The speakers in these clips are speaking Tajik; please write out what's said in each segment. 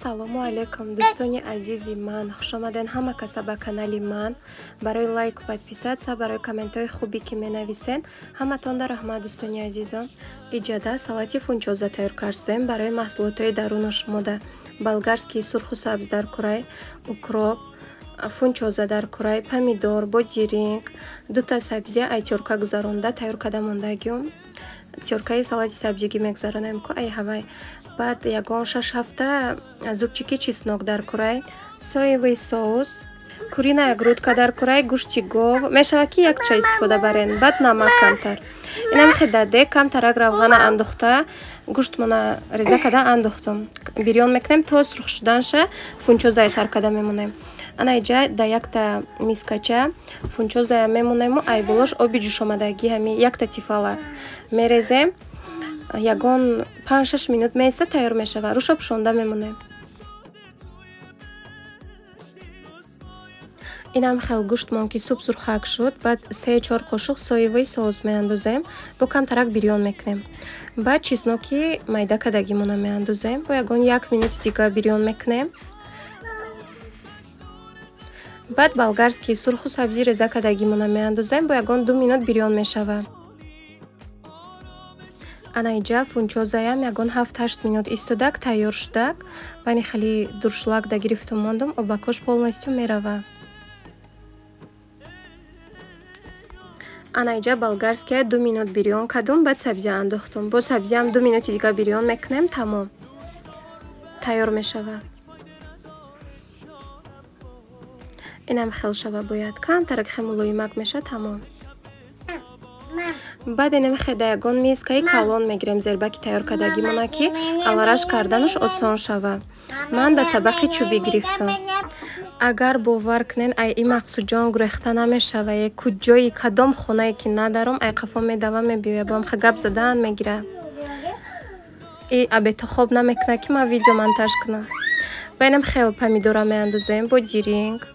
Ассалому алайкум, дӯстони азизи ман. Хушомаден ҳама каса ба канали ман. Барои лайку подписаться, барои комментҳои хубе ки менависен, ҳаматонда раҳмат, дӯстони азизам. Иҷада салати фунчоза тайёр кардем барои маҳсулотҳои дарунош мода. Болгарский сурху сабз дар курай, укроп, фунчоза дар курай, помидор, бодиринг, дута сабзия ай тёрка гузаронда тайёр карда мондагиум. Тёркаи салати сабзигӣ мегузаронем ку ай ҳавай. Баъд ягон 6 ҳафта зубчики чеснок дар курай, соевый соус, куриная грудка дар курай, гӯшти гов, мешавад ки якча истифода барен, баъд намак камтар. Инам хедаде камтарак равғана андохта, гӯштмона реза карда андохтум. Бирён мекунем то сурх шуданша, фунчозая тар карда мемонем. Ана иҷа да якта мискача фунчозая мемонему, ай болош оби ҷӯшомадагӣ ҳами якта тифала мерезем. Ягон 5-6 минут меиста тайёр мешавад. Рӯша пӯшонда мемонем. Инам хел гӯштмон ки суб сурхак шуд, баъд 3-4 қошуқ соевый соус меандозем, бо камтарак бирён мекунем. Баъд чесноки майда кардагимона меандозем, бо ягон 1 минути дигар бирён мекунем. Баъд болгарский сурху сабзӣ реза кардагимона меандозем, бо ягон 2 минут бирён мешавад. Ана иҷа фунчозаям ягон 7-8 минут истодак, тайёр шудак. Бани хеле дуршлак да гирифтум мондум, обакош полностью мерава. Ана иҷа болгарския 2 минут бирён кардум, баъд сабзия андохтум. Бо сабзиям 2 минути дигар бирён мекунем, тамом. Тайёр мешавад. Инам хел шава бояд. Камтарак хе мулоимак меша, тамом. Баъд инам хеда ягон мискаи калон мегирем, зербаки тайёр кардагимона ки алараш карданаш осон шава. Ман да табақи чӯбӣ гирифтам. Агар бовар кунен, ай и Мақсудҷон гурехта намешава. Е куҷои кадом хонае ки надаром, ай қафо медава мебиёя, бо ҳам гап задан мегира. И абето хоб намекуна ки ман видео монтаж кунам. Ба инам хел помидора меандозем, бодиринг,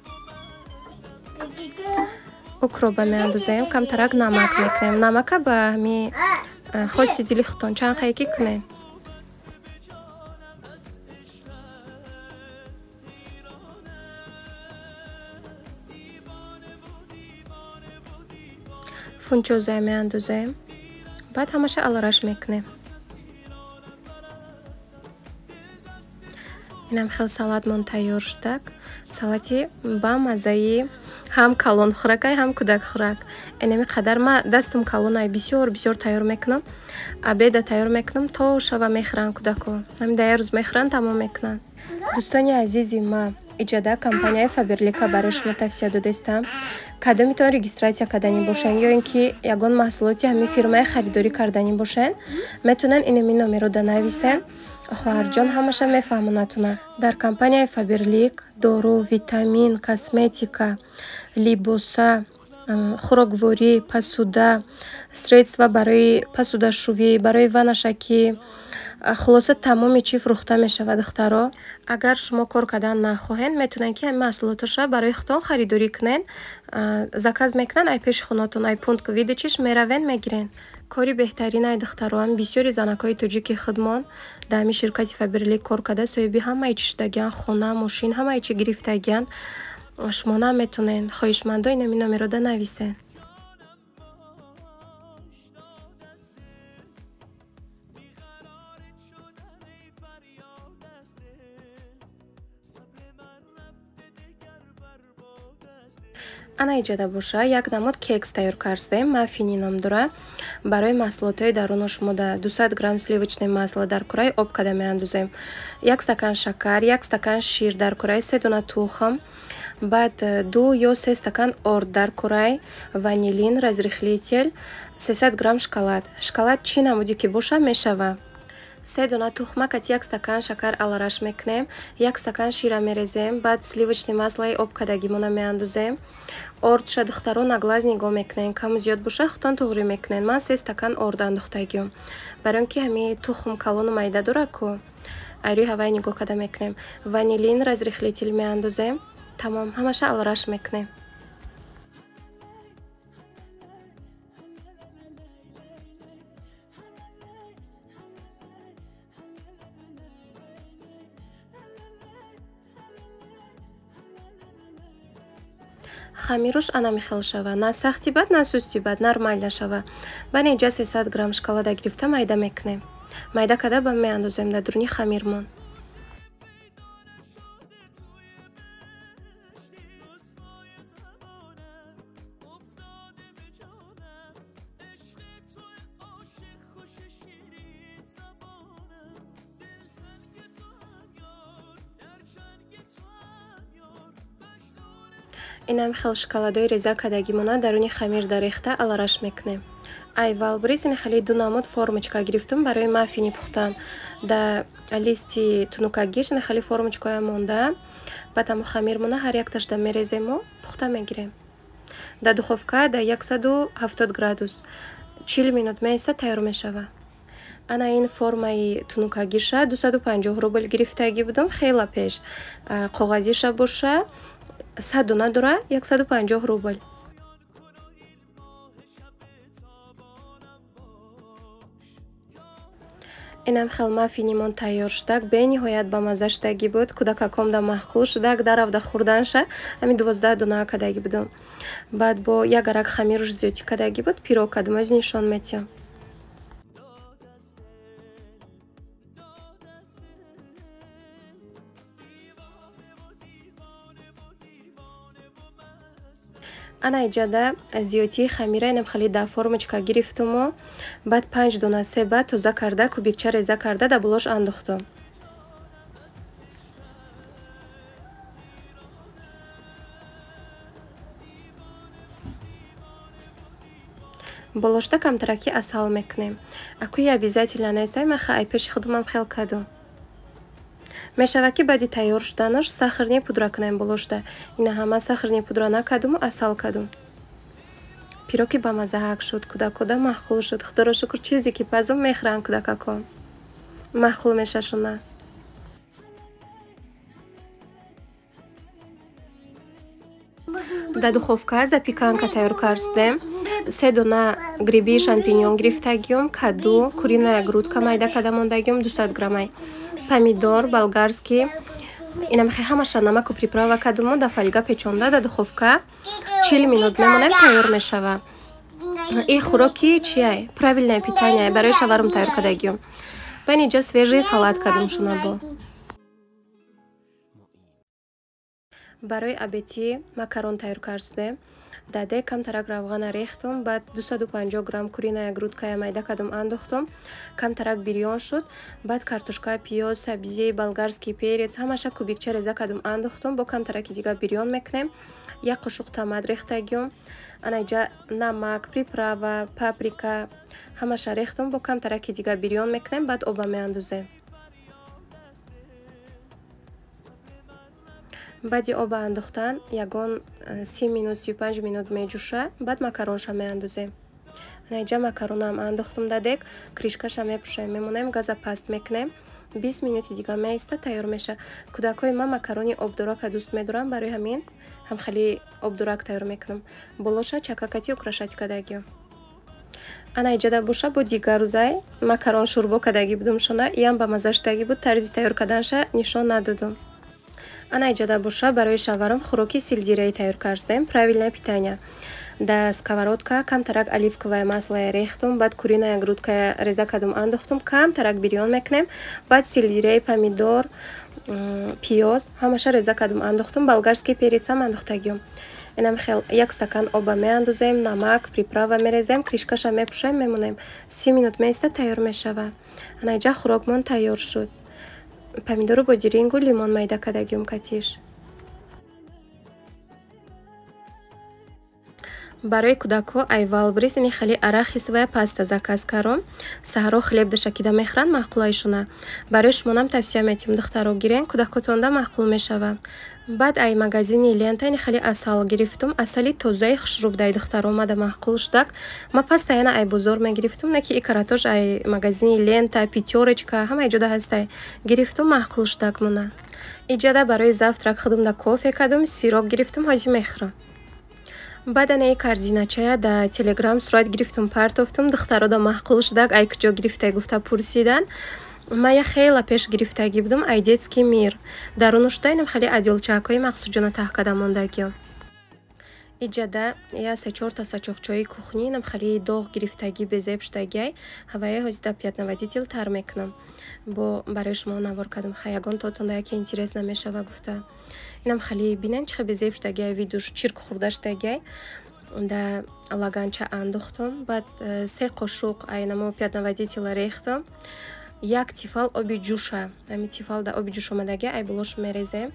укроба меандозем, камтарак намак мекунем. Намака ба ҳами хости дили худтон чанд қае ки кунем. Фунчозая меандозем, баъд ҳамаша алараш мекунем. Инам хел салатмон тайёр шудак. Салати ба маззаи ҳам калонхӯракай, ҳам кӯдакхӯрак. Инами қадар ма дастум калонай бисёр бисёр тайёр мекунам. Обеда тайёр мекунам, то шава мехӯранд кӯдако. Ҳамин да як рӯз мехӯранд, тамом мекунанд. Дӯстони азизи ма, иҷада компанияи Фаберлика барои шумо тавсия додастам. Кадомитон регистратсия карданӣ бошен ё ин ки ягон маҳсулоти ҳамин фирмаи харидорӣ карданӣ бошен, метавонен инами номеро данависен. Хоҳарҷон ҳамаша мефаҳмонатона. Дар компанияи Фаберлик дору, витамин, косметика, либоса, хӯрокворӣ, пасуда, средства барои пасудашӯвӣ, барои ванашакӣ, хулоса тамоми чӣ фурӯхта мешавад, духтаро. Агар шумо кор кардан нахоҳед, метавонед ки ҳамин маҳсулотоша барои худтон харидорӣ кунед. Заказ мекунанд ай пеши хонатон, ай пункт выдачиш меравен, мегирен. Кори беҳтарин ай духтаро, ҳам бисёри занакҳои тоҷики худмон дар ҳамин ширкати Фаберлик кор карда, соҳиби ҳамаи чӣ шудагиан, хона, мошин, ҳамаи чӣ гирифтагиан. Шумо наметавонед, хоҳишмандо инами номеро данависед. Ана иҷада боша як намуд кекс тайёр кардем, маффини ном дора. Барои маҳсулотҳои дарунош мо да 200 грамм сливочное масло дар кураи об карда меандозем, 1 стакан шакар, 1 стакан шир дар кураи, 3 дона тухм, баъд 2 ё 3 стакан орд дар кураи, ванилин, разрыхлитель, 300 грамм шоколад. Шоколад чӣ намуде ки боша мешава. 3 дона тухма кати 1 стакан шакар алараш мекунем, 1 стакан шира мерезем, баъд сливочное маслои об кардагимона меандозем. Ордша духтаро на глаз нигоҳ мекунем, каму зиёд боша худтон туғрӣ мекунем. Ман 3 стакан орд андохтагиём, барои он ки ҳами тухм калону майда дора ку, айрӯи ҳавай нигоҳ карда мекунем. Ванилин, разрыхлитель меандозем, тамом, ҳамаша алараш мекунем. Хамируш ана михел шава. На сахти бад, на сусти бад, нормально шава. Баъд инҷа 300 грамм шоколада гирифта майда мекунем. Майда када ба меандозем дар дуруни хамирмон. Инам хел шоколадои реза кардагимона даруни хамир дарехта алараш мекунем. Ай Wildberries ин хеле ду намуд формочка гирифтум барои маффини пухтан. Да листи тунукагиш ин хеле формочкая монда. Баъд ҳаму хамирмона ҳар якташда мерезему пухта мегирем. Да духовка да 170 градус 40 минут меиста тайёр мешава. Ана ин формаи тунукагиша 250 рубл гирифтагӣ будам хела пеш. Коғазиша боша 100 дона дора 150 рубл. Инам хел маффинимон тайёр шудак, бениҳоят бамаза шудагӣ буд, кӯдакакомда маъқул шудак, даравда хӯрданша ҳамин 12 дона кардагӣ будам. Баъд бо як арак хамируш зиёдтӣ кардагӣ буд, пирог кардам, оз нишон метиҳам. Ана иҷада зиёдтии хамира инам хеле да формочка гирифтуму, баъд 5 дона себа тоза карда, кубикча реза карда да болош андохтум. Болошта камтараки асал мекунем. Акуи обязательно нестай, ман ай пеши худумам хел кардум. Мешава ки баъди тайёр шуданаш сахарни пудра кунем болошта. Ина ҳама сахарни пудра накардуму асал кардум. Пироки бамазаҳак шуд, кӯдакода маъқул шуд. Худоро шукр, чизе ки пазум мехӯранд кӯдакакон. Маъқул мешашона. Дар духовка запеканка тайёр кардем. 3 дона гриби шампиньон гирифтагиём, каду, куриная грудка майда карда мондагиём 200 граммай. Помидор болгарский. Инам хе ҳамаша намаку приправа кардуму да фольга печонда да духовка 40 минут мемонем, тайёр мешава. И хӯроки чиай? Правильное питание барои шаварум тайёр кардагиём. Ба инҷа свежий салат кардум шунабо. Барои абети макарон тайёр кардем. Даде камтарак равғана рехтум, баъд 250 грамм куриная грудкая майда кардум андохтум, камтарак бирён шуд, баъд картошка, пиёз, сабзи, болгарский перец ҳамаша кубикча реза кардум андохтум, бо камтараки дигар бирён мекунем, як қошуқ томат рехтагиём, ана иҷа намак, приправа, паприка ҳамаша рехтум, бо камтараки дигар бирён мекунем, баъд оба меандозем. Баъди оба андохтан ягон 30 минут 35 минут меҷӯша, баъд макаронша меандозем. Наиҷа макаронам андохтум дадек, кришкаша мепӯшем, мемонем, газа паст мекунем. 20 минути дигар меиста, тайёр меша. Кӯдакҳои ман макарони обдорака дӯст медорам, барои ҳамин ҳам хеле обдорак тайёр мекунам. Болоша чакакати украшать кардагиём. Ана иҷада боша бо дигар рӯзай макарон шӯрбо кардагӣ будум шона, иам ба маза шудагӣ буд, тарзи тайёр карданша нишон надодум. Ана иҷада боша барои шаварам хӯроки сельдерей тайёр кардем, правильное питание. Да сковородка камтарак оливковое масло рехтум, баъд куриная грудка реза кардум андохтум, камтарак бирён мекунем, баъд сельдерей, помидор, пиёз ҳамаша реза кардум андохтум, болгарский перецам андохтагиём. Инам хел як стакан оба меандозем, намак, приправа мерезем, кришкаша мепӯшем, мемонем. 30 минут меиста, тайёр мешава. Ана иҷа хӯрокмон тайёр шуд. Помидору бодирингу лимон майда кардагиём катиш. Барои кӯдакҳо ай Wildberries ини хеле арахисовая паста заказ кардам. Саҳаро хлеб дашакида мехӯранд, маъқулайшона. Барои шумонам тавсия метиҳам, духтаро гирен, кӯдакотонда маъқул мешава. Баъд ай магазини Лента ини хеле асал гирифтум. Асали тозаи хушрӯбдаи духтаро омада маъқул шудак. Ма паста яна ай бозор мегирифтум, на ки и каратош ай магазини Лента, Пятёрочка ҳама иҷода ҳастай. Гирифтум, маъқул шудак мона. Иҷада барои завтрак худумда кофе кардум, сироп гирифтум, ҳозир мехӯрам. Баъд анаи корзиначая да Телеграм сурат гирифтум, партофтум, духтарода маъқул шудак, ай куҷо гирифтай гуфта пурсидан. Ма я хела пеш гирифтагӣ будум, ай детский мир. Дарунушда инам хеле адёлчакҳои махсусҷона таҳ карда мондагиём. Иҷада я се-чорта сачоқчои кухни нам хали доғ гирифтагӣ безеб шудагиай ҳавая ҳози да пятновыводитель тар мекунам. Бо барои шумо навор кардам. Ха ягон тотонда яке интерес намешава гуфта. Инам хали бинен чӣ безеб шудагиай, видуш чирк хӯрда шудагиай. Да лаганча андохтам, баъд 3 қошуқ айнамо пятновыводителя рехтам. Як тифал оби ҷӯша, ҳами тифал да оби ҷӯш омадагиай, ай болош мерезем.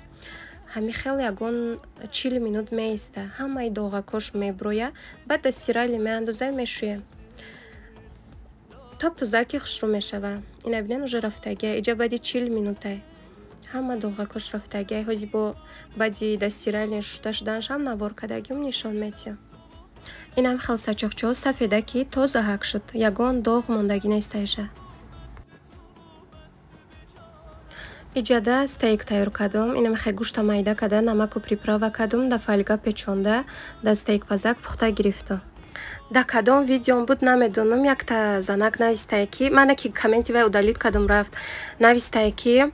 Ҳами хел ягон 40 минут меиста, ҳамаи доғакош меброя, баъд да стирали меандозем, мешӯем. Топ тозаки хушрӯ мешава. Ина бинен уже рафтагиай, иҷа баъди 40 минутай. Ҳама доғакош рафтагиай, ҳози бо баъди да стирали шушта шуданашам навор кардагиум нишон метиҳам. Инам хел сачоқчаҳо сафеда ки тоза ҳак шуд, ягон доғ мондагӣ нестаиша. Иҷада стейк тайёр кардам. Инам хел гӯшта майда карда, намаку приправа кардам, да фольга печонда, да стейкпазак пухта гирифтам. Да кадом видеом буд намедонам, якта занак навистае ки мана ки комменти вай удалить кардам рафт, навистае ки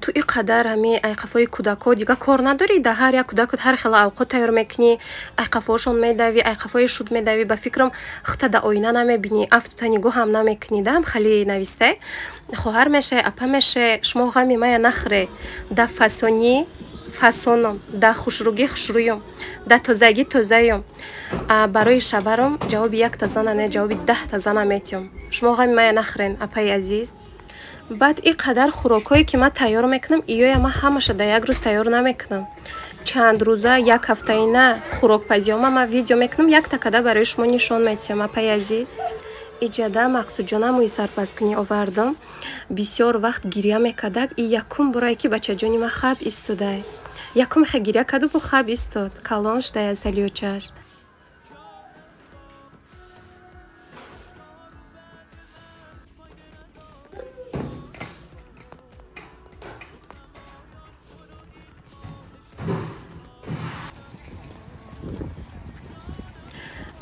ту ин қадар ҳами айқафои кӯдакҳо дига кор надорӣ, да ҳар як кӯдак ҳар хела авқот тайёр мекунӣ, айқафоашон медавӣ, айқафои шуд медавӣ, ба фикрам хта да оина намебинӣ, афтута нигоҳам намекунӣ. Да ҳам хали навистай, хоҳар мешае, апа мешае, шумо ғами мая нахӯре, да фасонӣ фасоном, да хушрӯгӣ хушрӯюм, да тозагӣ тозаюм. Барои шаварам ҷавоби якта зана не, ҷавоби 10та зана метиҳам. Шумо ғами мая нахӯрен, апаи азиз. Баъд ин қадар хӯрокҳое ки ман тайёр мекунам, иёя ман ҳамаша дар як рӯз тайёр намекунам. Чанд рӯза, як ҳафтаина хӯрокпазиёма ман видео мекунам, якта када барои шумо нишон метиҳам, апаи азиз. Иҷада Мақсудҷона мӯи сарпасткунӣ овардам. Бисёр вақт гиря мекардак, и якум борае ки бачаҷони ман хаб истодай. Якум хе гиря карду бо хаб истод, калон шудай аз салиёчааш.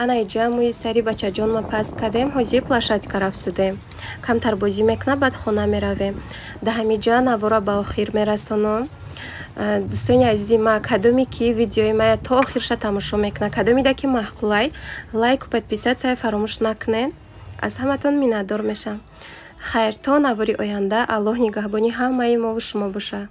Ана иҷа мӯи сари бачаҷонма паст кардем, ҳозир площадка рафсудем. Камтар бозӣ мекунад, баъд хона меравем. Да ҳамиҷа навора ба охир мерасонам. Дӯстони азизи ма, кадоме ки видеои мая то охирша тамошо мекунад, кадомида ки маъқулай, лайку подписатсия фаромӯш накунед. Аз ҳаматон миннатдор мешам. Хайр, то навори оянда, Аллоҳ нигаҳбони ҳамаи мову шумо боша.